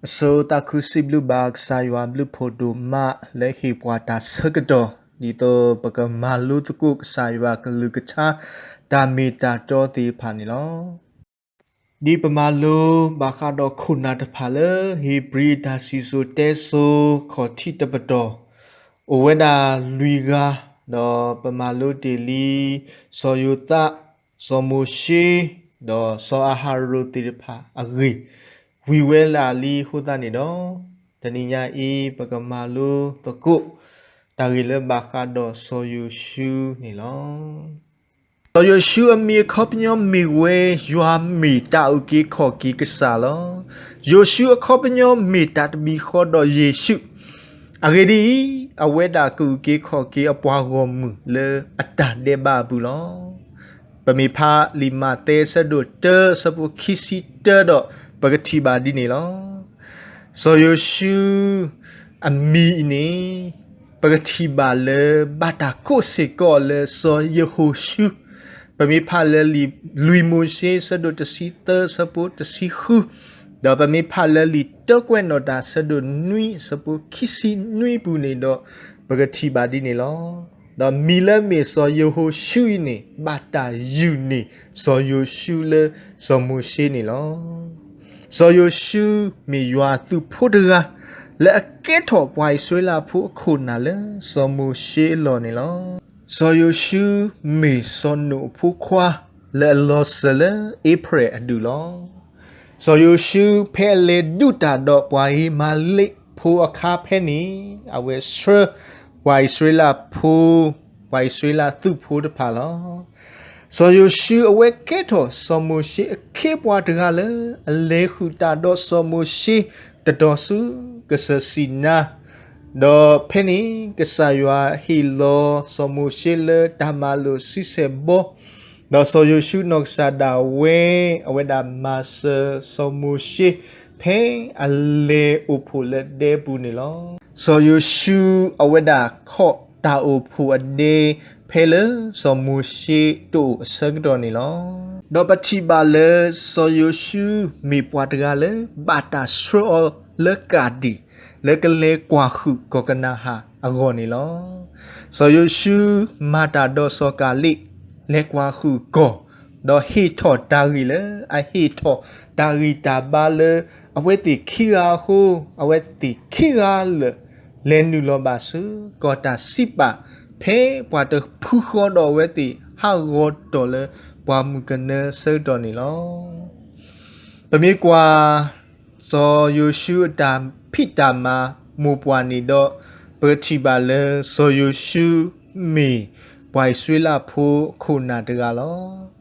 အဆိသးခုစံးဘျုးဘၣ်ကစၢ်ယွၤဘျုးဖးဒိၣ်မးလၢဟ့ၣ်ပှၤတၢ်ဆၢကတီၢ် ဒ်သိးပကမၤလိသကိးကစၢ်ယွၤကလုၢ်ကထါ တၢ်မ့ၢ်တၢ်တီသ့ၣ်တဖၣ်န့ၣ်လီၤ. ဒ်ပမၤလိဘၣ်ဃးဒီးခိၣ်နၢ်တဖၣ်လၢ ဧ့ၤဘြံၤတၢ်စံၣ်စိၤတဲစိၤခီၣ်ထံးတပတီၢ် အိၣ်ဝဲဒၣ်လွံၢ်ဂၤ, ဒီးပမၤလိတ့ၢ်လံ စီၤယိၤသး, စီၤမိၤၡ့, ဒီးစီၤအၤဟရိၣ်သ့ၣ်တဖၣ်အဂ့ၢ် ဝံၤဝဲလၢာ်လံအဃိသတးန့ၣ်ဒီး, တနံၤညါအံၤ ပကမၤလိသကိး တၢ်ဂ့ၢ်လၢဘၣ်ဃးဒီးစီၤယိၤၡူန့ၣ်လီၤ. စီၤယိၤၡူအမံၤအခီပညီမ့ၢ်ဝဲ ယွၤမ့ၢ်တၢ်အုၣ်က့ၤခီၣ်က့ၤကစၢ်လီၤ. ယိၤၡူအခီပညီမ့ၢ်တၢ်တဘံၣ်ဃီဒီးယ့ၣ်ၡူး, အဂ့ၢ်ဒ်အံၤ, အဝဲဒၣ်ကအုၣ်က့ၤခီၣ်က့ၤအပှၤဂီၢ်မုၢ်လၢအတၢ်ဒဲးဘးအပူၤလီၤ. ပမ့ၢ်ဖးလံာ်မးသဲအဆၢဒိၣ်တၢ အဆၢဖိခံဆံတၢဒီး ပကထံၣ်ဘၣ်ဒ်န့ၣ်လီၤ. စီၤယိၤၡူ အမံၤအံၤန့ၣ် ပကထံၣ်ဘၣ်လၢဘၣ်တၢ်ကိးစ့ၢ်ကီးလၢစီၤယဟိၤၡူ, ပမ့ၢ်ဖးလၢလံာ်လွံၢ်မိၤၡ့ အဆၢဒိၣ်တဆံသၢ အဆၢဖိတဆံဃု, ဒီးပမ့ၢ်ဖးလၢလံာ်တၢကွဲးနီၣ်တၢ် အဆၢဒိၣ်နွံ အဆၢဖိခံဆံနွံပူၤန့ၣ်ဒီး ပကထံၣ်ဘၣ်ဒ်န့ၣ်လီၤ. ဒီးမံၤလၢမ့ၢ်စီၤယဟိၤၡူအံၤန့ၣ် ဘၣ်တၢ်ယုၢ်န့ၢ်စီၤယိၤၡူလၢစီၤမိၤၡ့န့ၣ်လီၤ. စီၤယိၤၡူမ့ၢ်ယွၤအသုးဖိတဂၤ လၢအကဲထီၣ်ပှၤအံၣ်စရ့လးဖိအခိၣ်နၢ်လၢစီၤမိၤၡ့အလီၢ်န့ၣ်လီၤ. စီၤယိၤၡူမ့ၢ်စီၤနိၣ်အဖိခွါ လၢအလီၤစၢၤလၢအ့ဖရဲၣ်အဒူၣ်လီၤ. စီၤယိၤၡူဖဲအလဲၤဒုးတၢ်ဒီးပှၤအံၤမၤလ့းဖိအခါဖဲန့ၣ်, အဝဲဆှၢပှၤအံၣ်စရ့လးဖိ, ပှၤအံၣ်စရ့လးသုးဖိတဖၣ်လီၤ. စီၤယိၤၡူအဝဲကဲထီၣ်စီၤမိၤၡ့အခ့အပှၤတဂၤလၢ အလဲၤဃုာ်တၢ်ဒီးစီၤမိၤၡ့ တတီၤဆူကစၢၢ်စံၤနါ, ဒီးဖဲန့ၣ် ကစၢ်ယွၤဟ့ၣ်လီၤစီၤမိၤၡ့လၢတၢ်မၤလိာ်ဆံဆဲၣ်ဘီ, ဒီးစီၤယိၤၡူနီၢ်ကစၢ်ဒၣ်ဝဲ အဝဲဒၣ်မၤစၢၤစီၤမိၤၡ့ ဖဲအလဲၤအိၣ်ဖှိၣ်လၢဒဲပူၤန့ၣ်လီၤ. စီၤယိၤၡူအဝဲဒၣ်ခီၣ်တၢ်အိၣ်ဖှိၣ်အဒဲ ဖဲလၢစီၤမိၤၡ့တအိၣ်အဆၢကတီၢ်န့ၣ်လီၤ. ဒီးပထံၣ်ဘၣ်လၢစီၤယိၤၡူမ့ၢ်ပှၤတဂၤလၢဘၣ်တၢ်ဆှၢအီၤလၢကၤဒံၣ် လၢကလဲၤကွၢ်ဃုာ်ကီၢ်ကနၤဧၣ်အဂီၢ်န့ၣ်လီၤ. စီၤယိၤၡူမၤတၢ်ဒီးစီၤကၤလ့း လဲၤကွၢ်ဃုာ်ကီၢ်, ဒီးဟ့ၣ်ထီၣ်တၢ်ဂ့ၢ်လၢအဟ့ၣ်ထီၣ်တၢ်ဂံၢ်တၢ်ဘါလၢအဝဲသ့ၣ်ခံဂၤအဃိ, အဝဲသ့ၣ်ခံဂၤလၢာ် လဲၤနုာ်လီၤဘၣ်ဆူကီၢ်တၢ်စံးပာ် ဖဲပှၤတဖုဃီဒီးအဝဲသ့ၣ်ဟးဂီၤတီၢ်လၢပှၢ်မုၢ်ကနၢအဆၢကတီၢ်န့ၣ်လီၤ. ပမ့ၢ်ကွၢ် စီၤယိၤၡူအတၢ်ဖံးတၢ်မၤမိၢ်ပှၢ်န့ၣ်ဒီး, ပကထံၣ်ဘၣ်လၢစီၤယိၤၡူမ့ၢ်ပှၤအံၣ်စရ့လးဖိအခိၣ်နၢ်တဂၤလီၤ.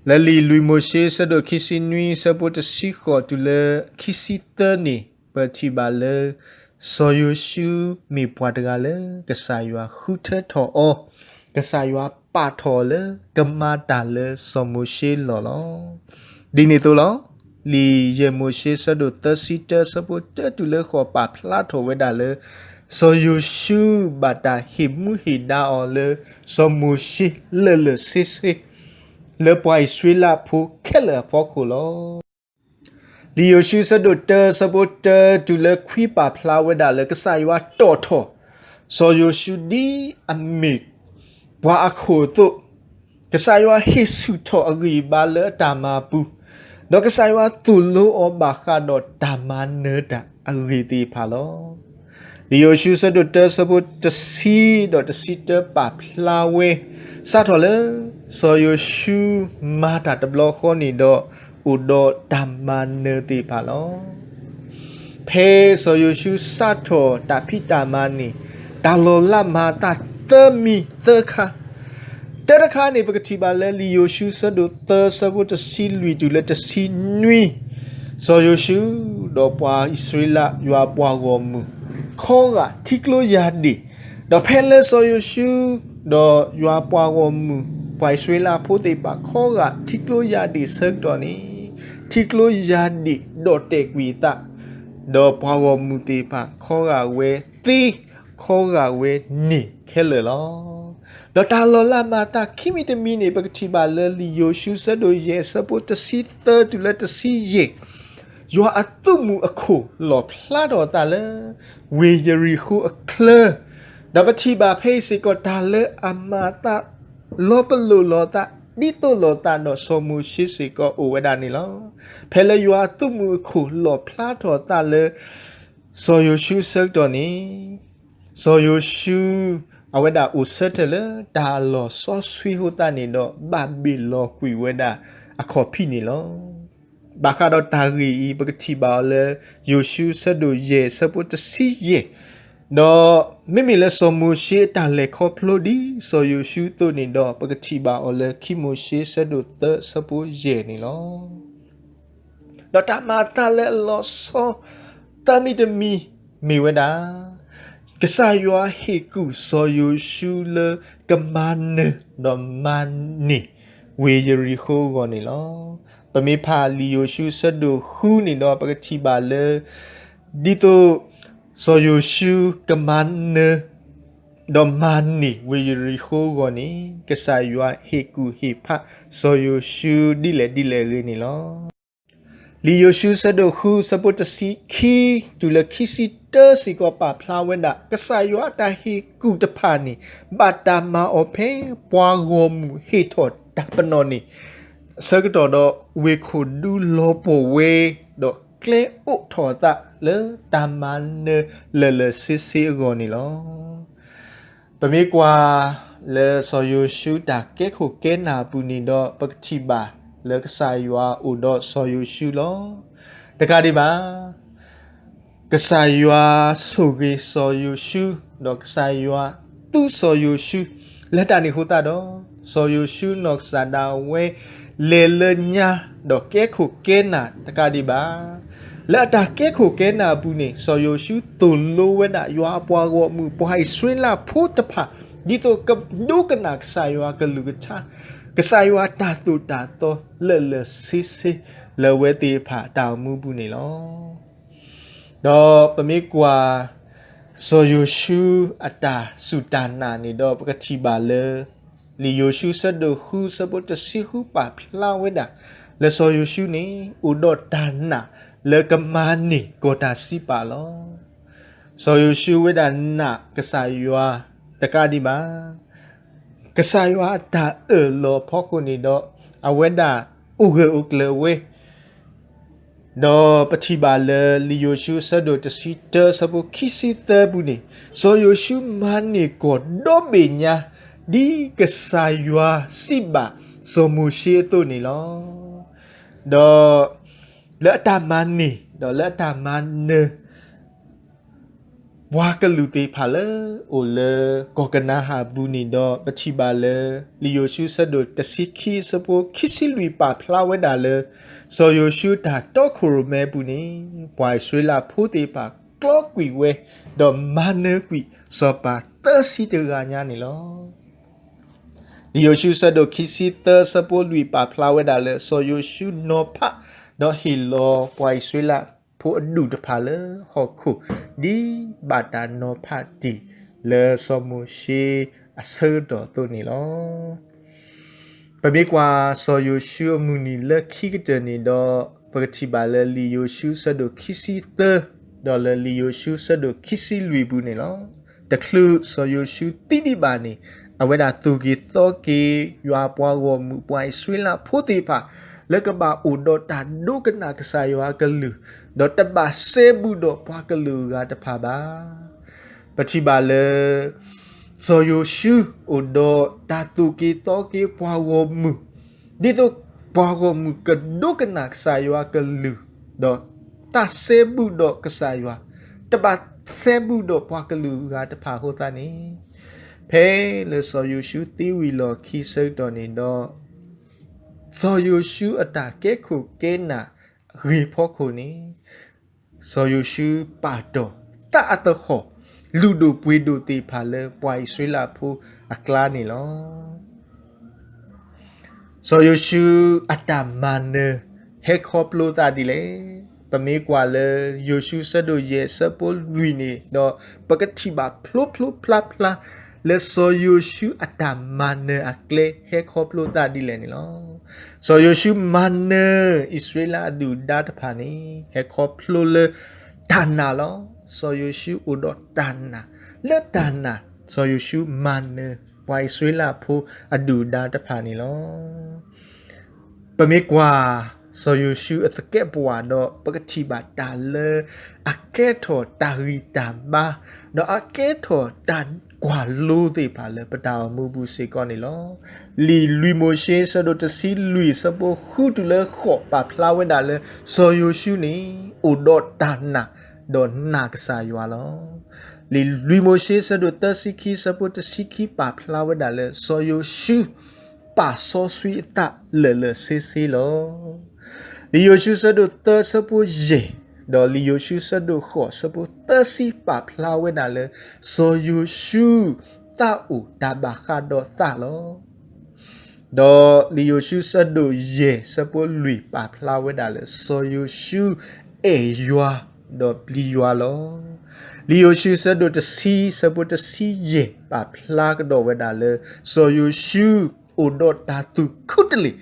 လၢလံာ်လွံၢ်မိၤၡ့ အဆၢဒိၣ်ခံဆံနွံ အဆၢဖိတဆံဃိးတုၤလၢခံဆံသၢန့ၣ်, ပထံၣ်ဘၣ်လၢ စီၤယိၤၡူမ့ၢ်ပှၤတဂၤလၢ ကစၢ်ယွၤဃုထၢထီၣ်အီၤ, ကစၢ်ယွၤပာ်ထီၣ်အီၤလၢကမၤတၢ်လၢစီၤမိၤၡ့အလီၢ်လီၤ. ဒ်န့ၣ်အသိးလီၤ. လံာ်ယဲၢ်မိၤၡ့ အဆၢဒိၣ်သၢဆံတၢ အဆၢဖိတၢတုၤလၢဃိး ပာ်ဖျါထီၣ်ဝဲဒၣ်လၢ စီၤယိၤၡူဘၣ်တၢ်ဟ့ၣ်မူဟ့ၣ်ဒါအီၤလၢ စီၤမိၤၡ့လၢာ်လၢာ်ဆ့ဆ့ လၢပှၤအံၣ်စရ့လးဖိခဲလၢာ်အဖီခိၣ်လီၤ. လံာ်ယိၤၡူ အဆၢဒိၣ်တၢ အဆၢဖိတၢတုၤလၢခွံ ပာ်ဖျါဝဲဒၣ်လၢ ကစၢ်ယွၤတီၣ်ထီၣ် စီၤယိၤၡူဒ်အမ့ၢ်ပှၤအခိၣ်အသိး, ကစၢ်ယွၤဟ့ၣ်ဆူၣ်ထီၣ်အဂံၢ်အဘါလၢအတၢ်မၤပူၤ, ဒီးကစၢ်ယွၤသိၣ်လိအီၤဘၣ်ဃးဒီးတၢ်မၤနၢၤတၢ်အဂ့ၢ်သ့ၣ်တဖၣ်လီၤ. လံာ်ယိၤၡူ အဆၢဒိၣ်တၢ အဆၢဖိတဆံဒီးတဆံတၢ ပာ်ဖျါဝဲ စးထီၣ်လၢ စီၤယိၤၡူ မၤတၢ်တဘျီဃီန့ၣ်ဒီး အိၣ်ဒီးတၢ်မၤနၢၤသ့ၣ်တဖၣ်လီၤ. ဖဲစီၤယိၤၡူစးထီၣ်တၢ်ဖံးတၢ်မၤန့ၣ် တၢ်လီၤလးမၤအသးသၢမံၤသၢခါ, တၢတခါန့ၣ် ပကထံၣ်ဘၣ်လၢလံာ်ယိၤၡူ အဆၢဒိၣ်သၢ အဆၢဖိတဆံလွံၢ်တုၤလၢတဆံနွံ, စီၤယိၤၡူ ဒီးပှၤအံၣ်စရ့လး ယွၤပှၤဂီၢ်မုၢ် ခီဂာ်ထံကျိယၢ်ဒ့ၣ်, ဒီးဖဲလၢစီၤယိၤၡူ ဒီးယွၤပှၤဂီၢ်မုၢ် ပှၤအံၣ်စရ့လးဖိသ့ၣ်တဖၣ်ခီဂာ်ထံကျိယၢ်ဒ့ၣ်ဆၢကတီၢ်န့ၣ်, ထံကျိယၢ်ဒ့ၣ်ဒီၣ်တဲာ်ကွံာ်အသး, ဒီးပှၤဂီၢ်မုၢ်သ့ၣ်တဖၣ်ခီဂာ်ဝဲသ့, ခီဂာ်ဝဲန့ၢ်ခဲလၢာ်လီၤ. ဒီးတၢ်လီၤလးမၤအသးခံမံၤတမံၤန့ၣ် ပကထံၣ်ဘၣ်လၢလံာ်ယိၤၡူ အဆၢဒိၣ်ယဲၢ် အဆၢဖိတဆံသၢတုၤလၢတဆံယဲၢ်, ယွၤအသုးမုၢ်အခိၣ်လီၣ်ဖျါထီၣ်အသးလၢ ဝ့ၢ်ယရံၣ်ဃိၣ်အချၢ, ဒီးပထံၣ်ဘၣ်ဖဲအံၤစ့ၢ်ကီးတၢ်လၢအမၤအသး လီၤပလိာ်လိာ်အသး ဒ်သိးလိာ်သးဒီးစီၤမိၤၡ့စ့ၢ်ကီးအိၣ်ဝဲဒၣ်န့ၣ်လီၤ. ဖဲလၢယွၤအသုးမုၢ်အခိၣ်လီၣ်ဖျါထီၣ်အသးလၢ စီၤယိၤၡူအဆၢကတီၢ်န့ၣ် စီၤယိၤၡူ အဝဲဒၣ်အိၣ်ဆၢထၢၣ်လၢတၢ်လီၢ်စီဆှံအဃိသတးန့ၣ်ဒီး ဘၣ်ဘ့ၣ်လီၤကွံာ်ဝဲဒၣ်အခီၣ်ဖံးန့ၣ်လီၤ. ဘၣ်ဃးဒီးတၢ်ဂ့ၢ်အံၤ ပကထံၣ်ဘၣ်အီၤလၢ ယိၤၡူအဆၢဒိၣ်ယဲၢ် အဆၢဖိတဆံယဲၢ်, ဒီးမ့မ့ၢ်လၢစီၤမိၤၡ့အတၢ်လဲၤခီဖျိဒ်စီၤယိၤၡူအသိးန့ၣ်ဒီး ပကထံၣ်ဘၣ်အီၤလၢခံမိၤၡ့အဆၢဒိၣ်သၢ အဆၢဖိယဲၢ်န့ၣ်လီၤ. ဒီးတၢ်မၤအသးလၢအလီၤဆီ သၢမံၤတမံၤမ့ၢ်ဝဲဒၣ် ကစၢ်ယွၤဟ့ၣ်ကူၣ်စီၤယိၤၡူလၢကမၤနၢၤဒီးမၤန့ၢ်ဝ့ၢ်ယရံၣ်ဃိၣ်အဂီၢ်န့ၣ်လီၤ. ပမ့ၢ်ဖးလံာ်ယိၤၡူအဆၢဒိၣ်ဃုန့ၣ်ဒီး ပကထံၣ်ဘၣ်လၢ ဒ်သိးစီၤယိၤၡူကမၤနၢၤ ဒီးမၤန့ၢ်ဝ့ၢ်ယရံၣ်ဃိၣ်အဂီၢ်န့ၣ် ကစၢ်ယွၤဟ့ၣ်ကူၣ်ဟ့ၣ်ဖးစီၤယိၤၡူဒ်လဲၣ်ဒ်လဲၣ်အဂ့ၢ်န့ၣ်လီၤ. လံာ်ယိၤၡူအဆၢဒိၣ်ဃု အဆၢဖိတဆံခံ တုၤလၢခံဆံတၢစ့ၢ်ကီးပာ်ဖျါဝဲဒၣ် ကစၢ်ယွၤအတၢ်ဟ့ၣ်ကူၣ်တဖၣ်န့ၣ် ဘၣ်တၢ်မၤအီၤဖဲပှၤဂီၢ်မုၢ်ဟ့ၣ်ထီၣ်တၢ်ပနီၣ်န့ၣ် အဆၢကတီၢ်ဒီး ဝ့ၢ်ခိၣ်ဒူလီၤပှီၢ်ဝဲ ဒီးကျဲအိးထီၣ်အသးလၢတၢ်မၤနၢၤလၢာ်လၢာ်ဆ့ဆ့အဂီၢ်န့ၣ်လီၤ. ပမ့ၢ်ကွၢ်လၢစီၤယိၤၡူတၢ်ကဲခိၣ်ကဲနၢ်အပူၤန့ၣ်ဒီး ပကထံၣ်ဘၣ်လၢကစၢ်ယွၤအိၣ်ဒီးစီၤယိၤၡူလီၤ. တကးဒံးဘၣ် ကစၢ်ယွၤဆိၣ်ဂ့ၤစီၤယိၤၡူ ဒီးကစၢ်ယွၤသူစီၤယိၤၡူ လၢတၢ်န့ၣ်အဃိသတးဒီး စီၤယိၤၡူနီၢ်ကစၢ်ဒၣ်ဝဲ လဲၤလၢညါဒီးကဲခိၣ်ကဲနၢ်တကးဒံးဘၣ် လၢအတၢ်ကဲခိၣ်ကဲနၢ်အပူၤန့ၣ် စီၤယိၤၡူသိၣ်လိဝဲဒၣ်ယွၤအပှၤဂီၢ်မုၢ်ပှၤအံၣ်စရ့လးဖိတဖၣ် ဒ်သိးကဒိကနၣ်ကစၢ်ယွၤကလုၢ်ကထါ, ကစၢ်ယွၤတၢ်သိၣ်တၢ်သီလၢာ်လၢာ်ဆ့ဆ့ လၢအဝဲသ့ၣ်တဖၣ်အတၢ်အိၣ်မူအပူၤန့ၣ်လီၤ. ဒီးပမ့ၢ်ကွၢ် စီၤယိၤၡူအတၢ်စူၢ်တၢ်နာ်န့ၣ်ဒီး ပကထံၣ်ဘၣ်လၢ လံာ်ယိၤၡူအဆၢဒိၣ်ဃု အဆၢဖိတဆံဃုပာ်ဖျါဝဲဒၣ် လၢစီၤယိၤၡူန့ၣ် အိၣ်ဒီးတၢ်နာ်လၢကမၤန့ၢ်ကီၢ်တၢ်စံးပာ်လီၤ. စီၤယိၤၡူဝဲဒၣ်နာ်ကစၢ်ယွၤတကးဒံးဘၣ် ကစၢ်ယွၤအတၢ်အၢၣ်လီၤအဖီခိၣ်န့ၣ်ဒီး အဝဲဒၣ်အိၣ်ဂၢၢ်အိၣ်ကျၢၤဝဲ ဒီးပထံၣ်ဘၣ်လၢလံာ်ယိၤၡူအဆၢဒိၣ်တဆံတၢ အဆၢဖိခံဆံသၢပူၤန့ၣ်, စီၤယိၤၡူမၤန့ၢ်ကီၢ်ဒီဘ့ၣ်ညါ ဒ်ကစၢ်ယွၤစံးဘၣ်စီၤမိၤၡ့အသိးန့ၣ်လီၤ. ဒီးလၢအတၢ်မၤန့ၢ် ဒီးလၢအတၢ်မၤနၢၤ ပှၤကလုာ်သ့ၣ်တဖၣ်လၢအိၣ်လၢကီၢ်ကနၤဧၣ်အပူၤန့ၣ်ဒီး ပထံၣ်ဘၣ်လၢ လံာ်ယိၤၡူအဆၢဒိၣ်တဆံခံ အဆၢဖိခံဆံလွံၢ်ပာ်ဖျါဝဲဒၣ်လၢ စီၤယိၤၡူအတၢ်တီခိၣ်ရိၣ်မဲအပူၤန့ၣ် ပှၤအံၣ်စရ့လးဖိသ့ၣ်တဖၣ်ကျီကွံာ်ဝဲ ဒီးမၤနၢၤကွံာ်စီၤပၤသၢဆံတဂၤညါန့ၣ်လီၤ. လံာ်ယိၤၡူအဆၢဒိၣ်ခံဆံသၢ အဆၢဖိလွံၢ်ပာ်ဖျါဝဲဒၣ်လၢ စီၤယိၤၡူနီၤဖး ဒီးဟ့ၣ်လီၤပှၤအံၣ်စရ့လးဖိအဒူၣ်တဖၣ်လၢဟီၣ်ခိၣ် ဒ်ဘၣ်တၢ်နီၤဖးတ့ၢ်လၢစီၤမိၤၡ့အဆၢကတီၢ်အသိးန့ၣ်လီၤ. ပမ့ၢ်ကွၢ်စီၤယိၤၡူအမုၢ်နံၤလၢခံကတၢၢ်န့ၣ်ဒီး ပကထံၣ်ဘၣ်လၢလံာ်ယိၤၡူအဆၢဒိၣ်ခံဆံသၢ ဒီးလၢလံာ်ယိၤၡူအဆၢဒိၣ်ခံဆံလွံၢ်ပူၤန့ၣ်လီၤ. တချုးစီၤယိၤၡူသံဒံးဘၣ်န့ၣ် အဝဲဒၣ်သူၣ်က့ၤသီက့ၤယွၤအပှၤဂီၢ်မုၢ်ပှၤအံၣ်စရ့လးဖိသ့ၣ်တဖၣ် လၢကဘၣ်အိၣ်ဒီးတၢ်ဒိကနၣ်ကစၢ်ယွၤအကလုၢ် ဒီးတဘၣ်စဲဘူးဒီးပှၤကလုာ်အဂၤတဖၣ်ဘၣ်. ပထံၣ်ဘၣ်လၢ စီၤယိၤၡူအိၣ်ဒီးတၢ်သူၣ်က့ၤသီက့ၤပှၤဂီၢ်မုၢ် ဒ်သိးပှၤဂီၢ်မုၢ်ကဒိကနၣ်ကစၢ်ယွၤကလုၢ် ဒီးတၢ်စဲဘူးဒီးကစၢ်ယွၤ တဘၣ်စဲဘူးဒီးပှၤကလုာ်အဂၤတဖၣ်အဃိသတးန့ၣ် ဖဲလၢစီၤယိၤၡူသံဝံၤလီၢ်ခံဆၢကတီၢ်န့ၣ်ဒီး စီၤယိၤၡူအတၢ်ကဲခိၣ်ကဲနၢ်အဂ့ၢ်ဖီခိၣ်န့ၣ် စီၤယိၤၡူပာ်တ့ၢ်သးအသဟီၣ် လုၢ်ဒိၣ်ပှ့ၤဒိၣ်သ့ၣ်တဖၣ်လၢပှၤအံၣ်စရ့လးဖိအကျါန့ၣ်လီၤ. စီၤယိၤၡူအတၢ်မၤနၢၤ ဟဲခီဖျိသးဒ်လဲၣ်. ပမ့ၢ်ကွၢ်လၢယိၤၡူအဆၢဒိၣ်ယဲၢ်အဆၢဖိလွံၢ်န့ၣ်ဒီး ပကထံၣ်ဘၣ်ဖျိဖျိဖျါဖျါ လၢစီၤယိၤၡူအတၢ်မၤနၢၤအကျဲ ဟဲခီဖျိသးဒ်လဲၣ်န့ၣ်လီၤ. စီၤယိၤၡူမၤနၢၤအံၣ်စရ့လးအဒုၣ်ဒါတဖၣ်န့ၣ် ဟဲခီဖျိလၢတၢ်နာ်လီၤ. စီၤယိၤၡူအိၣ်ဒီးတၢ်နာ်, လၢတၢ်နာ် စီၤယိၤၡူမၤနၢၤပှၤအံၣ်စရ့လးဖိအဒုၣ်ဒါတဖၣ်န့ၣ်လီၤ. ပမ့ၢ်ကွၢ်စီၤယိၤၡူအသကဲးပဝးဒီး ပကထံၣ်ဘၣ်တၢ်လၢအကဲထီၣ်တၢ်ဂံၢ်တၢ်ဘါ, ဒီးအကဲထီၣ်တၢ်ကွၢ်လိသ့ၣ်တဖၣ်လၢပတၢ်အိၣ်မူပူၤစ့ၢ်ကီးန့ၣ်လီၤ. လံာ်လွံၢ်မိၤၡ့ ဆၢဒိၣ်တဆံလွံၢ် ဆၢဖိဃုတုၤလၢဃိး ပာ်ဖျါဝဲဒၣ်လၢ စီၤယိၤၡူန့ၣ် အိၣ်ဒီးတၢ်နာ်, ဒီးနာ်ကစၢ်ယွၤလီၤ. လံာ်လွံၢ်မိၤၡ့ ဆၢဒိၣ်သၢဆံခံ ဆၢဖိတဆံခံ ပာ်ဖျါဝဲဒၣ်လၢ စီၤယိၤၡူ ပာ်စီဆှံအသးလၢာ်လၢာ်ဆ့ဆ့လီၤ. လံာ်ယိၤၡူ ဆၢဒိၣ်သၢ ဆၢဖိယဲၢ်, ဒီးလံာ်ယိၤၡူ ဆၢဒိၣ်ဃိး ဆၢဖိသၢဆံ ပာ်ဖျါဝဲဒၣ်လၢ စီၤယိၤၡူ သးအိၣ်တၢ်ဘၣ်ဃးဒီးသးလီၤ. ဒီးလံာ်ယိၤၡူ ဆၢဒိၣ်ယဲၢ် ဆၢဖိလွံၢ် ပာ်ဖျါဝဲဒၣ်လၢ စီၤယိၤၡူ အဲၣ်ယွၤ, ဒီးပျံၤယွၤလီၤ. လံာ်ယိၤၡူ ဆၢဒိၣ်တဆံ ဆၢဖိတဆံယဲၢ် ပာ်ဖျါကဒီးဝဲဒၣ်လၢ စီၤယိၤၡူ အိၣ်ဒီးတၢ်သူၣ်ခုတလ့ၢ်,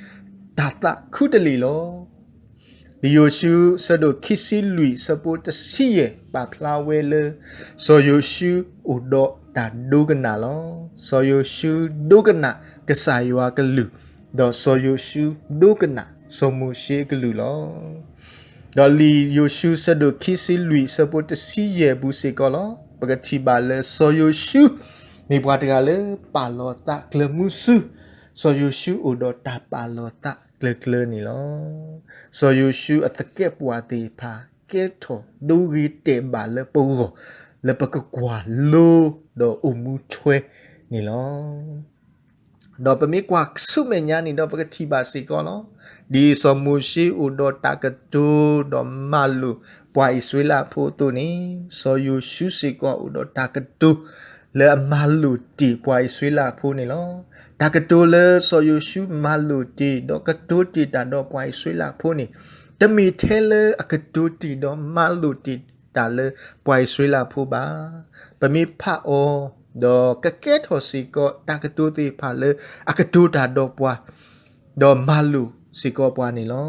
တၢ်သးခုတလ့ၢ်လီၤ. လံာ်ယိၤၡူ ဆၢဒိၣ်ခံဆံလွံၢ် ဆၢဖိတဆံယဲၢ် ပာ်ဖျါဝဲလၢ စီၤယိၤၡူ အိၣ်ဒီးတၢ်ဒိကနၣ်လီၤ. စီၤယိၤၡူ ဒိကနၣ်ကစၢ်ယွၤကလုၢ်, ဒီးစီၤယိၤၡူ ဒိကနၣ်စီၤမိၤၡ့ကလုၢ်လီၤ. ဒီးလံာ်ယိၤၡူ ဆၢဒိၣ်ခံဆံလွံၢ် ဆၢဖိတဆံယဲၢ် ပူၤစ့ၢ်ကီးလီၤ. ပကထံၣ်ဘၣ်လၢ စီၤယိၤၡူ မ့ၢ်ပှၤတဂၤလၢပာ်လီၤသးကျၢၤမုဆူ, စီၤယိၤၡူ အိၣ်ဒီးတၢ်ပာ်လီၤသးကျၢၤကျၢၤန့ၣ်လီၤ. စီၤယိၤၡူအသကဲးပဝးသ့ၣ်တဖၣ် ကဲထီၣ်ဒိဂ့ၤတဲာ်ဘၣ်လၢပဂီၢ်, လၢပကကွၢ်လိ ဒီးအိၣ်မူထွဲန့ၣ်လီၤ. ဒီးပမ့ၢ်ကွၢ်ဆူမဲာ်ညါန့ၣ်ဒီး ပကထံၣ်ဘၣ်စ့ၢ်ကီးလီၤ. ဒ်စီၤမိၤၡ့အိၣ်ဒီးတၢ်ကတိၤ ဒီးမၤလိာ်ပှၤအံၣ်စရ့လးဖိအသိးန့ၣ်, စီၤယိၤၡူစ့ၢ်ကီးအိၣ်ဒီးတၢ်ကတိၤ လၢအမၤလိာ်တ့ၢ်ပှၤအံၣ်စရ့လးဖိန့ၣ်လီၤ. တၢ်ကတိၤလၢစီၤယိၤၡူမၤလိာ်တ့ၢ် ဒီးကတိၤတ့ၢ်တၢ်ဒီးပှၤအံၣ်စရ့လးဖိန့ၣ်, တမ့ၢ်ထဲလၢအကတိၤတ့ၢ်ဒီးမၤလိာ်တ့ၢ်တၢ်လၢပှၤအံၣ်စရ့လးဖိဘၣ်. ပမ့ၢ်ဖးအီၤ ဒီးကကဲထီၣ်စ့ၢ်ကီးတၢ်ကတိၤသ့ၣ်တဖၣ်လၢအကတိၤတၢ်ဒီးပှၤ, ဒီးမၤလိာ်စ့ၢ်ကီးပှၤန့ၣ်လီၤ.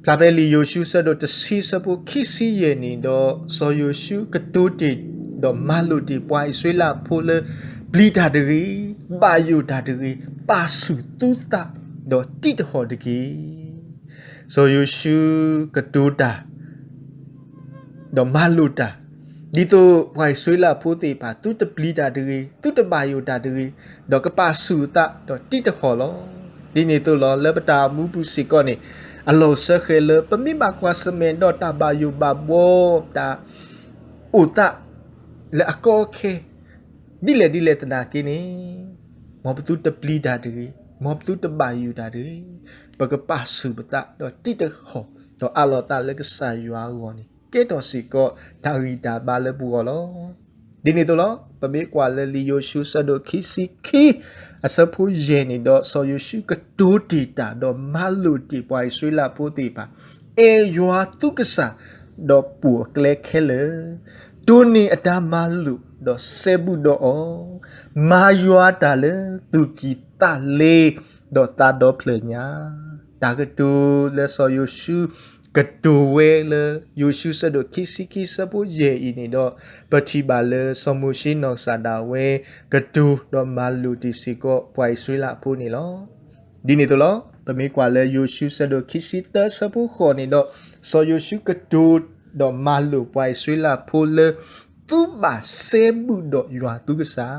ဖျါဖဲလံာ်ယိၤၡူ ဆၢဒိၣ်တဆံ ဆၢဖိခံဆံယဲၢ်န့ၣ်ဒီး, စီၤယိၤၡူကတိၤတ့ၢ် ဒီးမၤလိာ်တ့ၢ်ပှၤအံၣ်စရ့လးဖိလၢ ပျံၤတၢ်တဂ့ၤ, ဘၣ်ယိၣ်တၢ်တဂ့ၤ, ပာ်ဆူၣ်သုသး, ဒီးတံၢ်တဟီၣ်တက့ၢ်. စီၤယိၤၡူကတိၤတၢ် ဒီးမၤလိာ်တၢ်, ဒ်သိးပှၤအံၣ်စရ့လးဖိသ့ၣ်တဖၣ် သုတပျံၤတၢ်တဂ့ၤ, သုတဘၣ်ယိၣ်တၢ်တဂ့ၤ, ဒီးကပာ်ဆူၣ်အသး ဒီးတံၢ်တဟီၣ်လီၤ. ဒ်န့ၣ်အသိးလီၤ, လၢပတၢ်အိၣ်မူပူၤစ့ၢ်ကီးန့ၣ်, အလီၢ်စၢဃဲၤလၢပမ့ၢ်ဘၣ်ကွၢ်ဆၢၣ်မဲာ်ဒီးတၢ်ဘၣ်ယိၣ်ဘၣ်ဘှီ, တၢ်အိၣ်သးလၢအကီအခဲ ဒ်လဲၣ်ဒ်လဲၣ်သနာ်က့န့ၣ်, မ်ပသုတပျံၤတၢ်တဂ့ၤ, မ်ပသုတဘၣ်ယိၣ်တၢ်တဂ့ၤ, ပကပာ်ဆူၣ်ပသး ဒီးတံၢ်တဟီၣ်, ဒီးအးလီၤသးလၢကစၢ်ယွၤအဂီၢ်န့ၣ် ကဲထီၣ်စ့ၢ်ကီးတၢ်ဂံၢ်တၢ်ဘါလၢပဂီၢ်လီၤ. ဒ်န့ၣ်အသိးလီၤ, ပမ့ၢ်ကွၢ်လၢလံာ်ယိၤၡူ ဆၢဒိၣ်ခံဆံခံ အဆၢဖိယဲၢ်န့ၣ်ဒီး, စီၤယိၤၡူကတိၤတ့ၢ်တၢ် ဒီးမၤလိာ်တ့ၢ်ပှၤအံၣ်စရ့လးဖိသ့ၣ်တဖၣ်, အဲၣ်ယွၤသုကစၢ်, ဒီးပိာ်အကျဲခဲလၢာ်, တိၢ်န့ၢ်အတၢ်မၤလိာ်, ဒီးစဲဘူးဒီးအီၤ, မၤယွၤတၢ်လၢသူၣ်ကံၢ်သးလဲ, ဒီးသးဒီဖျၢၣ်ညါ. တၢ်ကတိၤလၢစီၤယိၤၡူ ကတိၤဝဲလၢ ယိၤၡူ ဆၢဒိၣ်ခံဆံခံ ဆၢဖိယဲၢ်အံၤန့ၣ်ဒီး, ပထံၣ်ဘၣ်လၢစီၤမိၤၡ့နီၢ်ကစၢ်ဒၣ်ဝဲ ကတိၤဒီးမၤလိာ်တ့ၢ်စ့ၢ်ကီး ပှၤအံၣ်စရ့လးဖိန့ၣ်လီၤ. ဒ်န့ၣ်အသိးလီၤ, ပမ့ၢ်ကွၢ်လၢယိၤၡူ ဆၢဒိၣ်ခံဆံသၢ ဆၢဖိဃိးန့ၣ်ဒီး, စီၤယိၤၡူကတိၤ ဒီးမၤလိာ်ပှၤအံၣ်စရ့လးဖိလၢ သုဘၣ်စဲဘူးဒီးယွၤသုကစၢ်,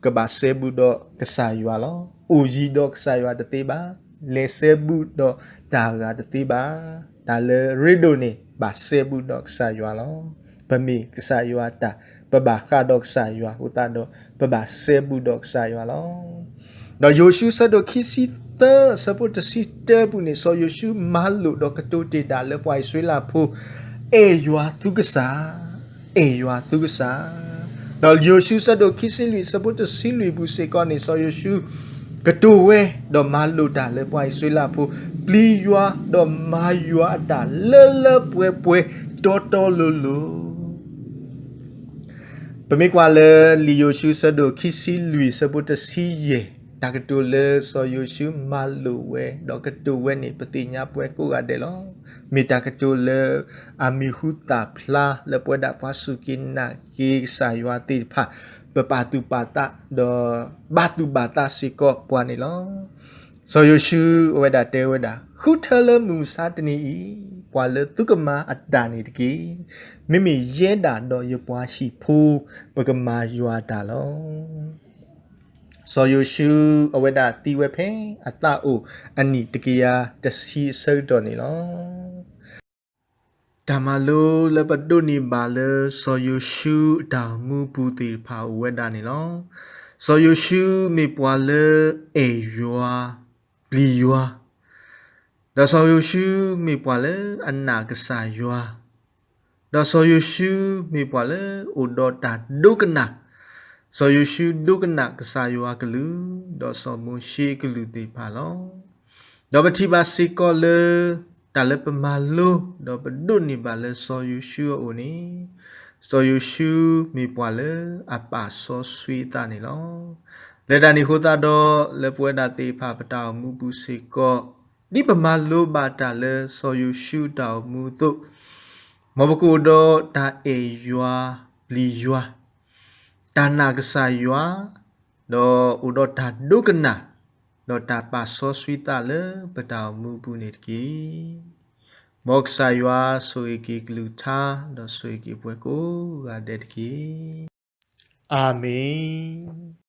ကဘၣ်စဲဘူးဒီးကစၢ်ယွၤလီၤ. အိၣ်ယံၤဒီးကစၢ်ယွၤတသ့ဘၣ်, လဲၤစဲဘူးဒီးတၢ်ဂၤတသ့ဘၣ်. တၢ်လၢအရ့ဒိၣ်န့ၣ် ဘၣ်စဲဘူးဒီးကစၢ်ယွၤလီၤ. ပမ့ၢ်ကစၢ်ယွၤတၢ်, ပဘၣ်ဃးဒီးကစၢ်ယွၤအဃိသတးဒီး, ပဘၣ်စဲဘူးဒီးကစၢ်ယွၤလီၤ. ဒီးယိၤၡူ ဆၢဒိၣ်ခံဆံသၢ ဆၢဖိတဆံတၢပူၤန့ၣ်, စီၤယိၤၡူမၤလိာ်ဒီးကတိၤတ့ၢ်တၢ်လၢပှၤအံၣ်စရ့လးဖိ, အဲၣ်ယွၤသုကစၢ်, အဲၣ်ယွၤသုကစၢ်. ဒီးယိၤၡူ ဆၢဒိၣ်ခံဆံလွံၢ် ဆၢဖိတဆံလွံၢ်ပူၤစ့ၢ်ကီးန့ၣ်, စီၤယိၤၡူ ကတိၤဝဲ, ဒီးမၤလိာ်တၢ်လၢပှၤအံၣ်စရ့လးဖိ, ပျံၤယွၤ, ဒီးမၤယွၤအတၢ်လၢလၢပှဲၤပှဲၤ, တီတီလိၤလိၤ. ပမ့ၢ်ကွၢ်လၢလံာ်ယိၤၡူအဆၢဒိၣ်ခံဆံလွံၢ်အဆၢဖိတဆံယဲၢ်, တၢ်ကတိၤလၢစီၤယိၤၡူမၤလိာ်ဝဲ ဒီးကတိၤဝဲန့ၣ် ပသ့ၣ်ညါပှဲၤကိးဂၤဒဲးလီၤ. မ့ၢ်တၢ်ကတိၤလၢအမံၤဟူသၣ်ဖျါလၢပဝဲဒၣ်ပှၤစူၢ်က့ၤနာ်က့ၤကစၢ်ယွၤသ့ၣ်တဖၣ် ပပာ်သူၣ်ပာ်သး ဒီးဘါသူၣ်ဘါသးစ့ၢ်ကီးပှၤန့ၣ်လီၤ. စီၤယိၤၡူအဝဲဒၣ်တဲဝဲဒၣ်, ဃုထၢလၢမုၢ်မဆါတနံၤအံၤ, ပှၤလၢသုကမၤအတၢ်န့ၣ်တက့ၢ်. မ့မ့ၢ်ယဲဒၣ်ဒီးယပှၤဟံၣ်ဖိ ပကမၤယွၤတၢ်လီၤ. စီၤယိၤၡူအဝဲဒၣ်သံဝဲဖဲအသးအိၣ်အနံၣ်တကယၤတဆံအဆၢကတီၢ်န့ၣ်လီၤ. တၢ်မၤလိလၢပဒိးန့ၢ်ဘၣ်လၢစီၤယိၤၡူအတၢ်အိၣ်မူပူၤသ့ၣ်တဖၣ်အိၣ်ဝဲဒၣ်န့ၣ်လီၤ. စီၤယိၤၡူမ့ၢ်ပှၤလၢအဲၣ်ယွၤ, ပျံၤယွၤ, ဒီးစီၤယိၤၡူမ့ၢ်ပှၤလၢအနာ်ကစၢ်ယွၤ, ဒီးစီၤယိၤၡူမ့ၢ်ပှၤလၢအိၣ်ဒီးတၢ်ဒိကနၣ်, စီၤယိၤၡူဒိကနၣ်ကစၢ်ယွၤကလုၢ်, ဒီးစီၤမိၤၡ့ကလုၢ်သ့ၣ်တဖၣ်လီၤ. ဒီးပထံၣ်ဘၣ်စ့ၢ်ကီးလၢ တၢ်လၢပမၤလိ ဒီးပဒိးန့ၢ်ဘၣ်လၢစီၤယိၤၡူအအိၣ်န့ၣ်, စီၤယိၤၡူမ့ၢ်ပှၤလၢအပာ်စီဆှံအသးန့ၣ်လီၤ. လၢတၢ်န့ၣ်အဃိသတးဒီး လၢပဝဲဒၣ်သ့ၣ်တဖၣ်ပတၢ်အိၣ်မူပူၤစ့ၢ်ကီး, ဒ်ပမၤလိဘၣ်တၢ်လၢစီၤယိၤၡူအတၢ်အိၣ်မူအသိး, မ်ပကအိၣ်ဒီးတၢ်အဲၣ်ယွၤ, ပျံၤယွၤ, တၢ်နာ်ကစၢ်ယွၤ, ဒီးအိၣ်ဒီးတၢ်ဒိကနၣ်, ဒီးတၢ်ပာ်စီဆှံသးလၢပတၢ်အိၣ်မူအပူၤန့ၣ်တက့ၢ်. မ်ကစၢ်ယွၤဆိၣ်ဂ့ၤက့ၤကလုၢ်ကထါ, ဒီးဆိၣ်ဂ့ၤက့ၤပှၤကိးဂၤဒဲးတက့ၢ်. အၤမ့ၣ်.